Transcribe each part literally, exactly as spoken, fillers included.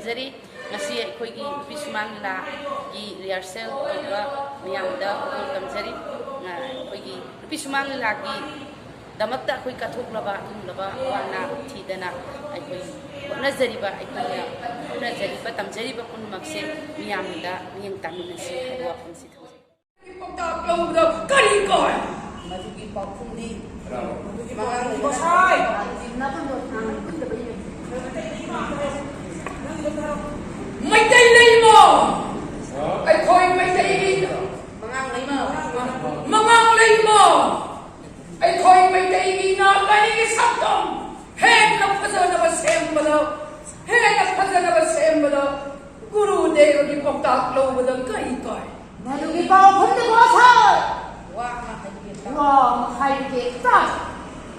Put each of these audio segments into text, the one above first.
ꯖꯔꯤ꯫ ꯉꯁꯤ ꯑꯩꯈꯣꯏꯒꯤ ꯅꯨꯄꯤ ꯁꯨꯃꯥꯡ ꯂꯤꯂꯥꯒꯤ rehearsal ꯇꯧꯕ ꯃꯌꯥꯝꯗ ꯈꯨꯗꯣꯜ ꯇꯝꯖꯔꯤ꯫ ꯑ, ꯑꯩꯈꯣꯏꯒꯤ ꯅꯨꯄꯤ ꯁꯨꯃꯥꯡ ꯂꯤꯂꯥꯒꯤꯗꯃꯛꯇ ꯑꯩꯈꯣꯏ ꯀꯠꯊꯣꯛꯂꯕ ꯑꯗꯨꯒꯨꯝꯂꯕ ꯋꯥꯅ ꯊꯤꯗꯅ ꯑꯩꯈꯣꯏ ꯍꯣꯠꯅꯖꯔꯤꯕ, ꯑꯩꯈꯣꯏꯅ ꯍꯣꯠꯅꯖꯔꯤꯕ, ꯇꯝꯖꯔꯤꯕ ꯄꯨꯝꯅꯃꯛꯁꯦ ꯃꯤꯌꯥꯝꯗ ꯃꯤꯠꯌꯦꯡ ꯇꯥꯃꯤꯟꯅꯁꯤ ꯍꯥꯏꯕ ꯋꯥꯐꯝꯁꯤ ꯊꯝꯖꯒꯦ꯫ ꯄꯥꯎꯇꯥꯛ ꯂꯧꯕꯗ ꯀꯔꯤ ꯀꯥꯏ? ꯃꯗꯨꯒꯤ ꯄꯥꯎꯈꯨꯝꯗꯤ ꯃꯉꯥꯡ ꯉꯁꯥꯏ ꯃꯩꯇꯩ ꯂꯩꯃ, ꯑꯩꯈꯣꯏ ꯃꯩꯇꯩꯒꯤ ꯃꯉꯥꯡ ꯂꯩꯃ, ꯃꯉꯥꯡ ꯂꯩꯃ, ꯑꯩꯈꯣꯏ ꯃꯩꯇꯩꯒꯤ ꯅꯥꯠ ꯂꯥꯏꯅꯤꯡꯒꯤ ꯁꯛꯇꯝ ꯍꯦꯟꯅ ꯐꯖꯅꯕ ꯁꯦꯝꯕꯗ, ꯍꯦꯟꯅ ꯐꯖꯅꯕ ꯁꯦꯝꯕꯗ ꯒꯨꯔꯨ ꯗꯦꯕꯒꯤ ꯄꯥꯎꯇꯥꯛ ꯂꯧꯕꯗ ꯀꯔꯤ ꯀꯥꯏ? ꯃꯗꯨꯒꯤ ꯄꯥꯎꯈꯨꯝꯗꯤ ꯒꯣꯁꯥꯏ꯫ ꯋꯥ ꯑꯃ ꯍꯥꯏꯒꯦ ꯇꯥꯎ꯫ ꯋꯥ ꯑꯃ ꯍꯥꯏꯒꯦ ꯇꯥꯎ꯫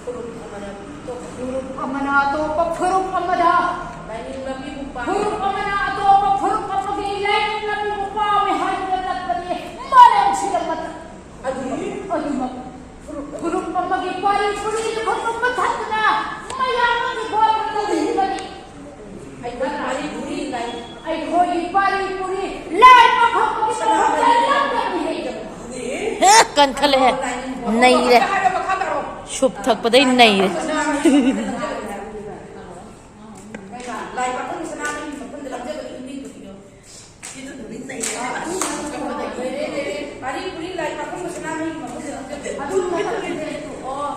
ꯐꯨꯔꯨꯞ ꯑꯃꯅ ꯑꯇꯣꯞꯄ ꯐꯨꯔꯨꯞ ꯑꯃꯅ ꯑꯇꯣꯞꯄ ꯐꯨꯔꯨꯞ ꯑꯃꯗ ꯂꯥꯏꯅꯤꯡ ꯂꯝꯕꯤꯕꯨ ꯄꯥꯝꯃꯤ꯫ ꯐꯨꯔꯨꯞ ꯑꯃꯅ ꯑꯇꯣꯞꯄ ꯐꯨꯔꯨꯞ ꯑꯃꯒꯤ ꯂꯥꯏꯅꯤꯡ ꯂꯝꯕꯤꯕꯨ ꯄꯥꯝꯃꯤ ꯍꯥꯏꯗꯨꯅ ꯆꯠꯄꯗꯤ ꯃꯥꯂꯦꯝꯁꯤꯗ ꯃꯇꯝ ꯑꯗꯨꯃꯛ꯫ ꯑꯗꯨꯃꯛ꯫ ꯐꯨꯔꯨꯞ ꯑꯃꯒꯤ ꯄꯥꯔꯤ ꯄꯨꯔꯤ ꯈꯨꯗꯤꯡꯃꯛ ꯃꯨꯊꯠꯇꯨꯅ ꯃꯌꯥꯝ ꯑꯃꯒꯤ ꯕꯣꯠ ꯃꯨꯊꯠꯂꯤꯕꯅꯤ꯫ ꯑꯩꯈꯣꯏ ꯄꯥꯔꯤ ꯄꯨꯔꯤ ꯂꯥꯏ꯫ ꯑꯩꯈꯣꯏꯒꯤ ꯄꯥꯔꯤ ꯄꯨꯔꯤ ꯂꯥꯏ ꯄꯥꯈꯪꯕꯒꯤ ꯁꯅꯥꯃꯍꯤ ꯃꯐꯝꯗ ꯂꯥꯛꯀꯅꯤ ꯍꯥꯏ꯫ ꯍꯦ, ꯀꯟꯈꯠꯂꯛꯑꯦ꯫ ꯅꯩꯔꯦ꯫ ꯁꯨꯞ ꯊꯛꯄꯗꯩ ꯅꯩꯔꯦ꯫ ꯂꯥꯏ ꯄꯥꯈꯪ ꯁꯅꯥꯃꯍꯤ ꯃꯐꯝꯗ ꯂꯥꯛꯆꯕꯅꯤ ꯏꯃꯤꯠ ꯈꯨꯗꯤꯡꯃꯛ꯫ ꯁꯤꯗ ꯅꯨꯃꯤꯠ ꯅꯩꯔꯦ꯫ ꯂꯩꯔꯦ, ꯂꯩꯔꯦ꯫ ꯄꯥꯔꯤ ꯄꯨꯔꯤ ꯂꯥꯏ ꯄꯥꯈꯪ ꯁꯅꯥꯃꯍꯤ ꯃꯐꯝꯗ ꯂꯥꯛꯆꯕꯅꯤ꯫ ꯑꯗꯨ ꯃꯊꯛꯇ ꯑꯣ,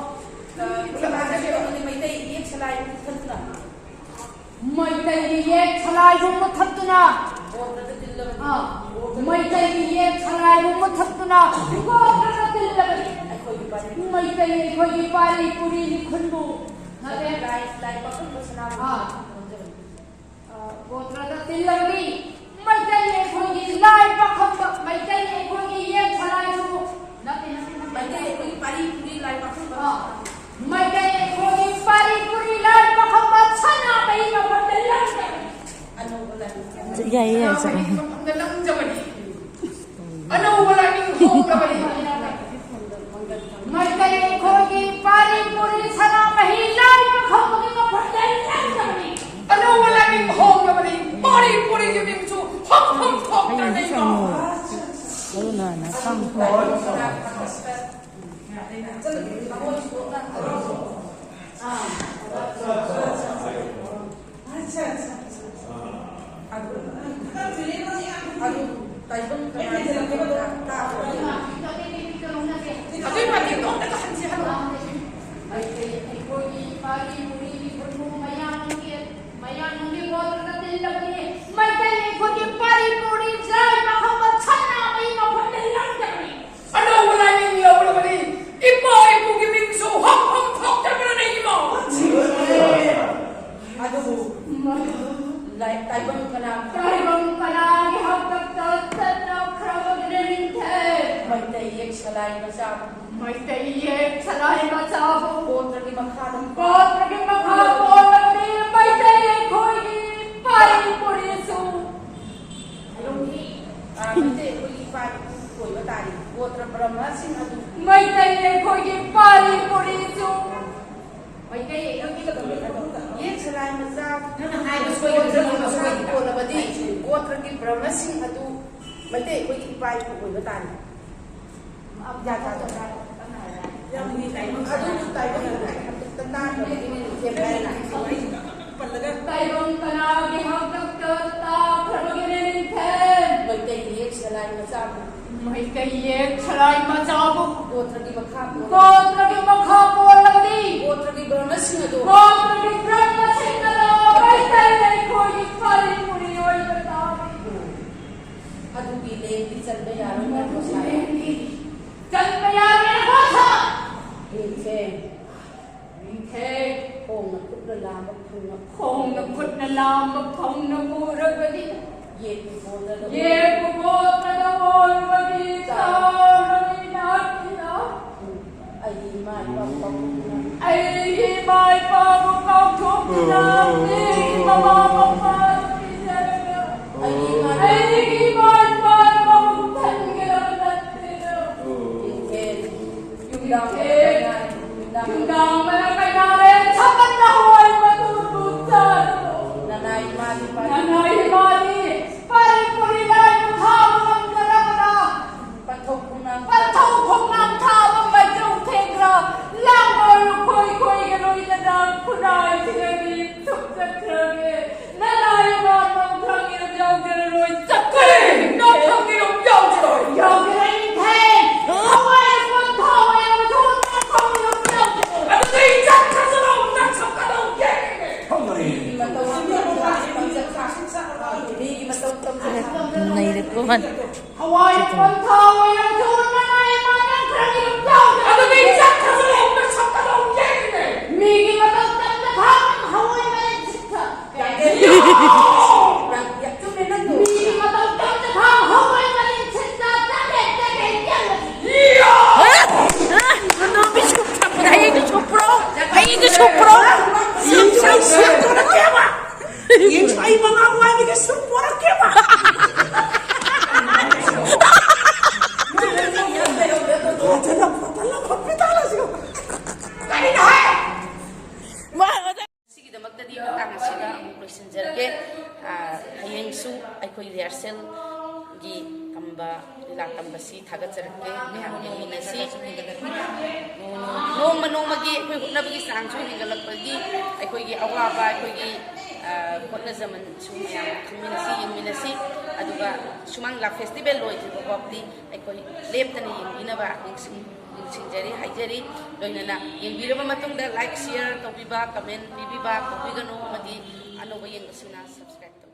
ꯄꯨꯂꯞ ꯂꯥꯛꯆꯕꯅꯤ ꯃꯩꯇꯩ ꯏꯌꯦꯛ ꯁꯂꯥꯏ ꯃꯊꯛꯇ꯫ ꯃꯩꯇꯩꯒꯤ ꯌꯦꯛ ꯁꯂꯥꯏꯕꯨ ꯃꯨꯊꯠꯇꯨꯅ, ꯑꯥ, ꯃꯩꯇꯩꯒꯤ ꯌꯦꯛ ꯁꯂꯥꯏꯕꯨ ꯃꯨꯊꯠꯇꯨꯅ ꯒꯣꯇ꯭ꯔꯗ ꯇꯤꯜꯂꯕꯅꯤ꯫ ꯃꯩꯇꯩ ꯑꯩꯈꯣꯏꯒꯤ ꯄꯥꯔꯤ ꯄꯨꯔꯤ ꯂꯤꯈꯨꯟꯕꯨ ꯅꯠꯇꯦ꯫ ꯑꯥ, ꯒꯣꯇ꯭ꯔꯗ ꯇꯤꯜꯂꯕꯅꯤ꯫ ꯃꯩꯇꯩ ꯑꯩꯈꯣꯏꯒꯤ ꯂꯥꯏ ꯄꯥꯈꯪꯕ, ꯃꯩꯇꯩ ꯑꯩꯈꯣꯏꯒꯤ ꯌꯦꯛ ꯁꯂꯥꯏꯁꯨ ꯅꯠꯇꯦ, ꯅꯠꯇꯦ, ꯅꯠꯇꯦ꯫ ꯃꯩꯇꯩ ꯑꯩꯈꯣꯏꯒꯤ ꯄꯥꯔꯤ ꯄꯨꯔꯤ ꯂꯥꯏ ꯄꯥꯈꯪꯕ꯫ ꯑꯥ, ꯃꯩꯇꯩ ꯑꯩꯈꯣꯏꯒꯤ ꯄꯥꯔꯤ ꯄꯨꯔꯤ ꯂꯥꯏ ꯄꯥꯈꯪꯕ ꯁꯅꯥꯃꯍꯤ ꯃꯐꯝꯗ ꯂꯥꯛꯆꯕꯅꯤ꯫ ꯑꯅꯧꯕ ꯂꯥꯏ ꯌꯥꯏꯌꯦ, ꯌꯥꯏꯌꯦ, ꯁꯅꯥꯃꯍꯤ ꯆꯠꯂꯣ꯫ ꯃꯐꯝꯗ ꯂꯥꯛꯆꯕꯅꯤ꯫ ꯑꯅꯧꯕ ꯂꯥꯏꯅꯤꯡ ꯍꯣꯡꯂꯕꯅꯤ꯫ ꯃꯩꯇꯩ ꯑꯩꯈꯣꯏꯒꯤ ꯄꯥꯔꯤ ꯄꯨꯔꯤ ꯁꯅꯥꯃꯍꯤ ꯂꯥꯏ ꯄꯥꯈꯪꯕꯒꯤ ꯃꯐꯝꯗ ꯂꯥꯛꯆꯕꯅꯤ꯫ ꯑꯅꯧꯕ ꯂꯥꯏꯅꯤꯡ ꯍꯣꯡꯂꯕꯅꯤ꯫ ꯇꯥꯏꯕꯪ ꯀꯅꯥ? ꯇꯥꯏꯕꯪ ꯀꯅꯥꯒꯤ ꯍꯥꯛꯇꯛꯇ ꯆꯠꯅꯈ꯭ꯔꯕꯒꯦ ꯅꯤꯡꯊꯦꯝ? ꯃꯩꯇꯩ ꯌꯦꯛ ꯁꯂꯥꯏ ꯃꯆꯥꯕꯨ꯫ ꯃꯩꯇꯩ ꯌꯦꯛ ꯁꯂꯥꯏ ꯃꯆꯥꯕꯨ꯫ ꯒꯣꯇ꯭ꯔꯒꯤ ꯃꯈꯥꯗ꯫ ꯒꯣꯇ꯭ꯔꯒꯤ ꯃꯈꯥ ꯄꯣꯜꯂꯕꯗꯤ ꯃꯩꯇꯩ ꯑꯩꯈꯣꯏꯒꯤ ꯄꯥꯔꯤ ꯄꯨꯔꯤꯁꯨ꯫ ꯑꯥ, ꯃꯩꯇꯩ ꯑꯩꯈꯣꯏꯒꯤ ꯏꯄꯥ ꯏꯄꯨ ꯑꯣꯏꯕ ꯇꯥꯔꯤ꯫ ꯒꯣꯇ꯭ꯔ ꯕ꯭ꯔꯍ꯭ꯃꯁꯤꯡ ꯑꯗꯨ꯫ ꯃꯩꯇꯩ ꯑꯩꯈꯣꯏꯒꯤ ꯄꯥꯔꯤ ꯄꯨꯔꯤꯁꯨ꯫ ꯃꯩꯇꯩ ꯑꯩꯈꯣꯏꯒꯤ ꯌꯦꯛ ꯁꯂꯥꯏ ꯃꯆꯥ꯫ ꯅꯪꯅ ꯍꯥꯏꯕ ꯁꯣꯏꯗ꯭ꯔꯁꯨ ꯃꯈꯥ ꯄꯣꯜꯂꯕꯗꯤ ꯒꯣꯇ꯭ꯔꯒꯤ ꯕ꯭ꯔꯍ꯭ꯃꯁꯤꯡ ꯑꯗꯨ ꯃꯩꯇꯩ ꯑꯩꯈꯣꯏꯒꯤ ꯏꯄꯥ ꯏꯄꯨ ꯑꯣꯏꯕ ꯇꯥꯔꯤ꯫ ꯌꯥꯝ ꯅꯨꯡꯉꯥꯏ꯫ ꯑꯗꯨꯕꯨ ꯇꯥꯏꯕꯪ ꯍꯥꯛꯇꯛꯇ ꯇꯥꯈ꯭ꯔꯕꯒꯤꯅꯦ ꯅꯤꯡꯊꯦꯝ ꯍꯥꯏꯔꯤꯅ꯫ ꯇꯥꯏꯕꯪ ꯀꯅꯥꯒꯤ ꯍꯥꯛꯇꯛꯇ ꯇꯥꯈ꯭ꯔꯕꯒꯦ ꯅꯤꯡꯊꯦꯝ? ꯃꯩꯇꯩ ꯌꯦꯛ ꯁꯂꯥꯏ ꯃꯆꯥꯕꯨ꯫ ꯃꯩꯇꯩ ꯌꯦꯛ ꯁꯂꯥꯏ ꯃꯆꯥꯕꯨ꯫ ꯒꯣꯇ꯭ꯔꯒꯤ ꯃꯈꯥ ꯄꯣꯜꯂꯒ꯫ ꯒꯣꯇ꯭ꯔꯒꯤ ꯃꯈꯥ ꯄꯣꯜꯂꯕꯗꯤ꯫ ꯒꯣꯇ꯭ꯔꯒꯤ ꯕ꯭ꯔꯍ꯭ꯃꯁꯤꯡ ꯑꯗꯨ꯫ ꯒꯣꯇ꯭ꯔꯒꯤ ꯕ꯭ꯔꯍ꯭ꯃꯁꯤꯡ ꯑꯗꯨ ꯃꯩꯇꯩ ꯑꯩꯈꯣꯏꯒꯤ ꯄꯥꯔꯤ ꯄꯨꯔꯤ ꯑꯣꯏꯕ ꯇꯥꯕꯅꯤ꯫ ꯑꯗꯨꯒꯤ ꯂꯦꯡꯗꯤ ꯆꯟꯕ ꯌꯥꯔꯣꯏ ꯅꯠꯇ꯭ꯔꯣ ꯁꯥꯏ? ꯆꯟꯕ ꯌꯥꯔꯣꯏ ꯅꯠꯇ꯭ꯔꯣ ꯁꯥꯏ? ꯌꯦꯡꯁꯦ꯫ ꯅꯤꯡꯊꯦꯝ꯫ ꯈꯣꯡꯅ ꯈꯨꯠꯅ ꯂꯥꯝꯕ ꯐꯪꯅ꯫ ꯈꯣꯡꯅ ꯈꯨꯠꯅ ꯂꯥꯝꯕ ꯐꯪꯅ ꯄꯨꯔꯕꯗꯤ꯫ ꯌꯦꯛꯄꯨ ꯒꯣꯇ꯭ꯔꯗ꯫ ꯌꯦꯛꯄꯨ ꯒꯣꯇ꯭ꯔꯗ ꯑꯣꯜꯂꯕꯗꯤ ꯆꯥꯎꯔꯕꯤ ꯅꯥꯠꯇꯤꯅ꯫ ꯎꯝ꯫ ꯑꯩꯒꯤ ꯏꯃꯥ ꯏꯄꯥꯕꯨ ꯀꯥꯎꯊꯣꯛꯇꯨꯅ꯫ ꯑꯩꯒꯤ ꯏꯃꯥ ꯏꯄꯥꯕꯨ ꯀꯥꯎꯊꯣꯛꯇꯨꯅ꯫ ꯑꯩꯒꯤ ꯃꯃꯥ ꯃꯄꯥꯗꯨ ꯄꯤꯖꯔꯒ꯫ ꯑꯩꯒꯤ ꯏꯃꯥ ꯏꯄꯥ꯫ ꯑꯩꯒꯤ ꯏꯃꯥ ꯏꯄꯥꯅ ꯃꯕꯨꯛ ꯊꯟꯒꯗꯕ ꯅꯠꯇꯦꯅ꯫ ꯅꯤꯡꯊꯦꯝ꯫ ꯅꯨꯡꯗꯥꯡ ꯃꯔꯛ ꯀꯅꯥ-, ꯅꯨꯡꯗꯥꯡ ꯅꯨꯡꯗꯥꯡ ꯃꯔꯛ ꯀꯅꯥꯔꯦ ꯁꯥꯀꯟꯅ ꯍꯋꯥꯏ ꯃꯇꯨꯗꯨ ꯆꯥꯔꯣ꯫ ꯅꯅꯥꯏ ꯏꯃꯥꯗꯤ ꯄꯥꯔꯤ-, ꯅꯅꯥꯏ ꯏꯃꯥꯗꯤ ꯄꯥꯔꯤ ꯄꯨꯔꯤ ꯂꯥꯏꯕꯨ ꯊꯥꯕ ꯉꯝꯖꯔꯕ꯭ꯔꯥ? ꯄꯟꯊꯧ ꯈꯣꯡꯅꯥꯡ-, ꯄꯟꯊꯧ ꯈꯣꯡꯅꯥꯡ ꯊꯥꯕ ꯃꯩꯖꯧ ꯊꯦꯡꯈ꯭ꯔꯥ? ꯂꯥꯡꯕ ꯂꯨꯈꯣꯏ ꯈꯣꯏꯒ ꯂꯣꯏꯅꯅ ꯈꯨꯟꯅꯥꯏꯁꯤꯗꯒꯤ ꯁꯨꯝ ꯆꯠꯈ꯭ꯔꯒꯦ꯫ ꯅꯅꯥꯏ ꯏꯃꯥ ꯅꯣꯡꯊ꯭ꯔꯪ ꯏꯔꯨꯞ ꯌꯥꯎꯖꯔꯔꯣꯏ꯫ ꯆꯠꯈ꯭ꯔꯦ! ꯅꯣꯡꯊ꯭ꯔꯪ ꯏꯔꯨꯞ ꯌꯥꯎꯖꯔꯣꯏ꯫ ꯌꯥꯎꯖꯔꯣꯏ, ꯏꯊꯦ! ꯍꯋꯥꯏ ꯃꯇꯣꯟ ꯊꯥꯎ ꯑꯣꯏꯅ ꯃꯊꯣꯟ ꯅꯣꯡꯊ꯭ꯔꯪ ꯏꯔꯨꯞ ꯌꯥꯎꯖꯔꯣꯏ꯫ ꯑꯗꯨꯗꯤ ꯆꯠꯈ꯭ꯔꯁꯅꯨ, ꯅꯁꯛ ꯀꯗꯧ ꯌꯦꯡꯒꯦ? ꯃꯤꯒꯤ ꯃꯇꯧ ꯇꯝꯖꯈ꯭ꯔ-, ꯃꯤꯒꯤ ꯃꯇꯧ ꯇꯝꯖꯈ꯭ꯔ-, ꯅꯩꯔꯦꯀꯣ, ꯃꯥꯅ꯫ ꯍꯋꯥꯏ ꯄꯟꯊꯥ ꯑꯣꯏꯔꯕꯁꯨ ꯅꯅꯥꯏ ꯏꯃꯥ ꯅꯣꯡꯊ꯭ꯔꯪ ꯏꯔꯨꯞ ꯌꯥꯎꯗ꯭ꯔꯦ꯫ ꯑꯗꯨꯗꯤ ꯆꯠꯈ꯭ꯔꯁꯅꯨ, ꯅꯁꯛ ꯀꯗꯧ ꯌꯦꯡꯒꯦ? ꯃꯤꯒꯤ ꯃꯇꯧ ꯇꯝꯗ ꯊꯥꯕ ꯍꯋꯥꯏ ꯃꯔꯦꯛ ꯁꯤꯠꯊ-, ꯌꯥꯗꯦ꯫ ꯒꯤ ꯇꯝꯕ, ꯂꯤꯂꯥ ꯇꯝꯕꯁꯤ ꯊꯥꯒꯠꯆꯔꯛꯀꯦ꯫ ꯃꯌꯥꯝ ꯌꯦꯡꯃꯤꯟꯅꯁꯤ꯫ ꯅꯣꯡꯃ ꯅꯣꯡꯃꯒꯤ ꯑꯩꯈꯣꯏ ꯍꯣꯠꯅꯕꯒꯤ ꯆꯥꯡꯁꯨ ꯍꯦꯟꯒꯠꯂꯛꯄꯒꯤ ꯑꯩꯈꯣꯏꯒꯤ ꯑꯋꯥꯕ, ꯑꯩꯈꯣꯏꯒꯤ, ꯑ, ꯍꯣꯠꯅꯖꯃꯟꯁꯨ ꯃꯌꯥꯝ ꯈꯪꯃꯤꯟꯅꯁꯤ, ꯌꯦꯡꯃꯤꯟꯅꯁꯤ꯫ ꯑꯗꯨꯒ ꯁꯨꯃꯥꯡ ꯂꯤꯂꯥ ꯐꯦꯁꯇꯤꯚꯦꯜ ꯂꯣꯏꯗ꯭ꯔꯤꯕ ꯐꯥꯎꯗꯤ ꯑꯩꯈꯣꯏ ꯂꯦꯞꯇꯅ ꯌꯦꯡꯕꯤꯅꯕ ꯅꯤꯡꯁꯤꯡ-, ꯅꯤꯡꯁꯤꯡꯖꯔꯤ, ꯍꯥꯏꯖꯔꯤ꯫ ꯂꯣꯏꯅꯅ ꯌꯦꯡꯕꯤꯔꯕ ꯃꯇꯨꯡꯗ like, share ꯇꯧꯕꯤꯕ, comment ꯄꯤꯕꯤꯕ ꯀꯥꯎꯕꯤꯒꯅꯨ, ꯑꯃꯗꯤ ꯑꯅꯧꯕ ꯌꯦꯡꯕꯁꯤꯡꯅ subscribe ꯇꯧꯕꯤꯕ꯫